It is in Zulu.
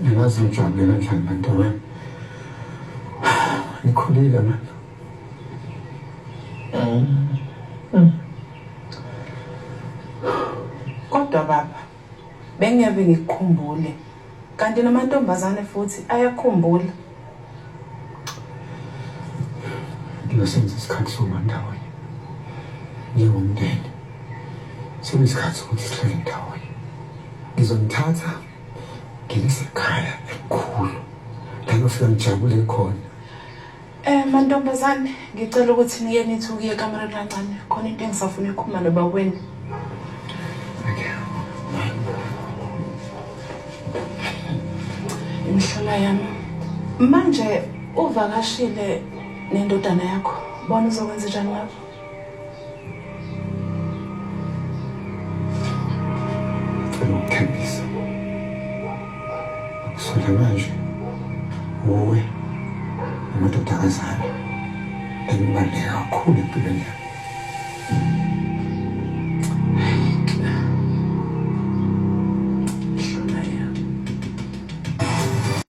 Ngiyazi ngijabule kanjani bantabami. Ngikhulile manje. Kodwa baba, bengiyebe ngikukhumbule. Kanti namantombazane futhi ayakukhumbula. Ngiyosenza isikhathi sokuba ndawonye njengomndeni. Sekuyisikhathi sokuthi sihlale ndawonye. Ngizonithatha nginise ekhaya elikhulu la ngiyofika ngijabule khona. Mantombazane, ngicela ukuthi nike nithi ukuya ekamereni kancane. Khona into engisafuna ukukhuluma nobaba wenu. Okay. Imihlola yami. Manje uvakashile nendodana yakho. Bona uzokwenza njani ngapho? Cela ukuthembisa. Kusukela manje wuwe namadodakazi ami enibaluleke kakhulu empilweni yami.